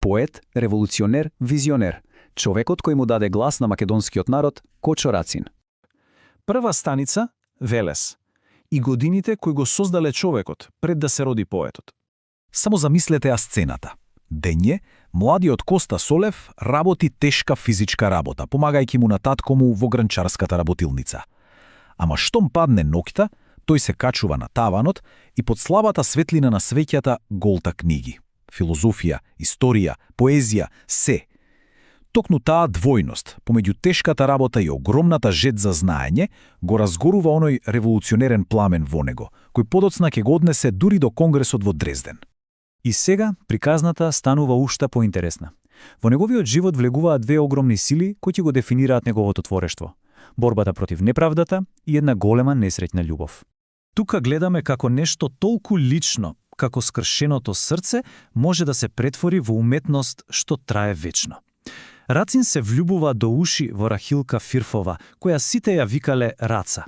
Поет, револуционер, визионер. Човекот кој му даде глас на македонскиот народ, Кочо Рацин. Прва станица – Велес. И годините кои го создале човекот, пред да се роди поетот. Само замислете ја сцената. Дење, младиот Коста Солев работи тешка физичка работа, помагајќи му на татко му во гранчарската работилница. Ама штом падне ноќта, тој се качува на таванот и под слабата светлина на свеќата голта книги. Филозофија, историја, поезија, се. Токму таа двојност, помеѓу тешката работа и огромната жет за знаење, го разгорува оној револуционерен пламен во него, кој подоцна ќе го однесе дури до Конгресот во Дрезден. И сега приказната станува уште поинтересна. Во неговиот живот влегуваат две огромни сили кои ќе го дефинираат неговото творештво. Борбата против неправдата и една голема несреќна љубов. Тука гледаме како нешто толку лично, како скршеното срце, може да се претвори во уметност што трае вечно. Рацин се влюбува до уши во Рахилка Фирфова, која сите ја викале Раца.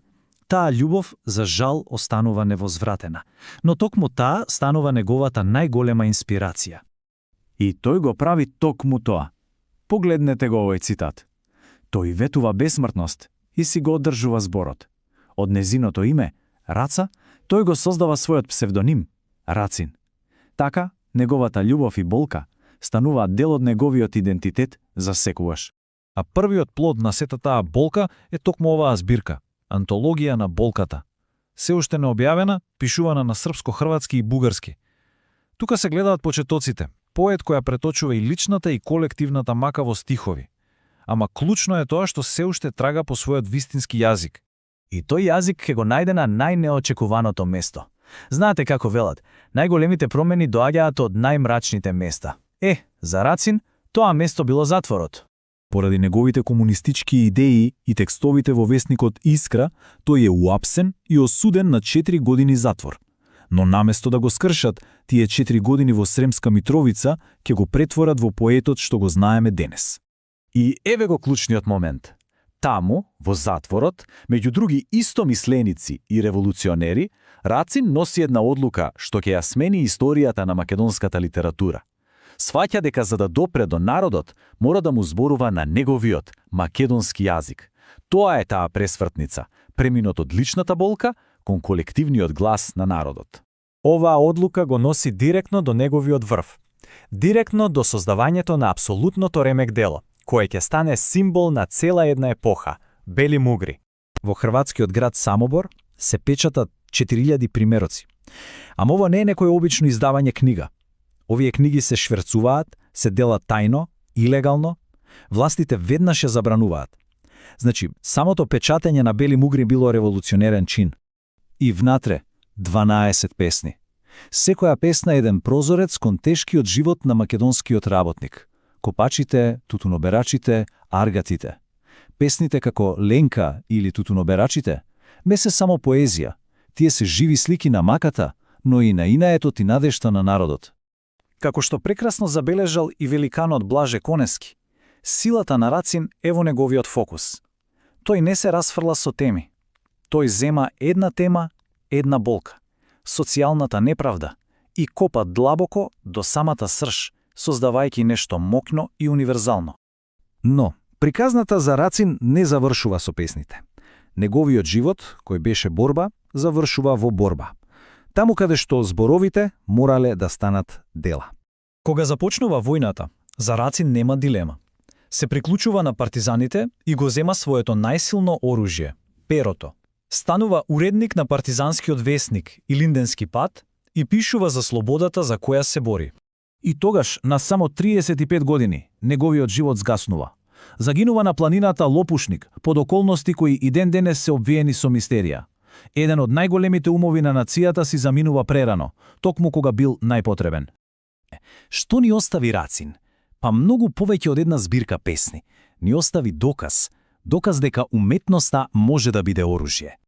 Таа љубов, за жал, останува невозвратена, но токму таа станува неговата најголема инспирација. И тој го прави токму тоа. Погледнете го овој цитат. Тој ветува бесмртност и си го одржува зборот. Од незиното име, Раца, тој го создава својот псевдоним, Рацин. Така, неговата љубов и болка стануваат дел од неговиот идентитет за секогаш. А првиот плод на сета таа болка е токму оваа збирка, Антологија на болката. Се уште необјавена, пишувана на српско-хрватски и бугарски. Тука се гледаат почетоците, поет која преточува и личната и колективната мака во стихови. Ама клучно е тоа што се уште трага по својот вистински јазик. И тој јазик ќе го најде на најнеочекуваното место. Знаете како велат, најголемите промени доаѓаат од најмрачните места. За Рацин, тоа место било затворот. Поради неговите комунистички идеи и текстовите во весникот Искра, тој е уапсен и осуден на 4 години затвор. Но наместо да го скршат, тие 4 години во Сремска Митровица ќе го претворат во поетот што го знаеме денес. И еве го клучниот момент. Таму, во затворот, меѓу други истомисленици и револуционери, Рацин носи една одлука што ќе ја смени историјата на македонската литература. Сваќа дека за да допре до народот, мора да му зборува на неговиот македонски јазик. Тоа е таа пресвртница, преминот од личната болка кон колективниот глас на народот. Оваа одлука го носи директно до неговиот врв. Директно до создавањето на апсолутното ремек дело, кое ќе стане символ на цела една епоха – Бели мугри. Во хрватскиот град Самобор се печатат 4000 примероци. Ама ова не е некој обично издавање книга. Овие книги се шверцуваат, се делат тајно, илегално, властите веднаш ја забрануваат. Значи, самото печатење на Бели мугри било револуционерен чин. И внатре 12 песни. Секоја песна е еден прозорец кон тешкиот живот на македонскиот работник. Копачите, тутуноберачите, аргатите. Песните како Ленка или Тутуноберачите не се само поезија. Тие се живи слики на маката, но и на инаетот и надежта на народот. Како што прекрасно забележал и великанот Блаже Конески, силата на Рацин е во неговиот фокус. Тој не се расфрла со теми. Тој зема една тема, една болка, социјалната неправда, и копа длабоко до самата срж, создавајќи нешто мокно и универзално. Но, приказната за Рацин не завршува со песните. Неговиот живот, кој беше борба, завршува во борба. Таму каде што зборовите морале да станат дела. Кога започнува војната, за Рацин нема дилема. Се приклучува на партизаните и го зема своето најсилно оружје – перото. Станува уредник на партизанскиот весник Илинденски пат и пишува за слободата за која се бори. И тогаш, на само 35 години, неговиот живот згаснува. Загинува на планината Лопушник, под околности кои и ден денес се обвиени со мистерија. Еден од најголемите умови на нацијата си заминува прерано, токму кога бил најпотребен. Што ни остави Рацин? Па многу повеќе од една збирка песни. Ни остави доказ дека уметноста може да биде оружје.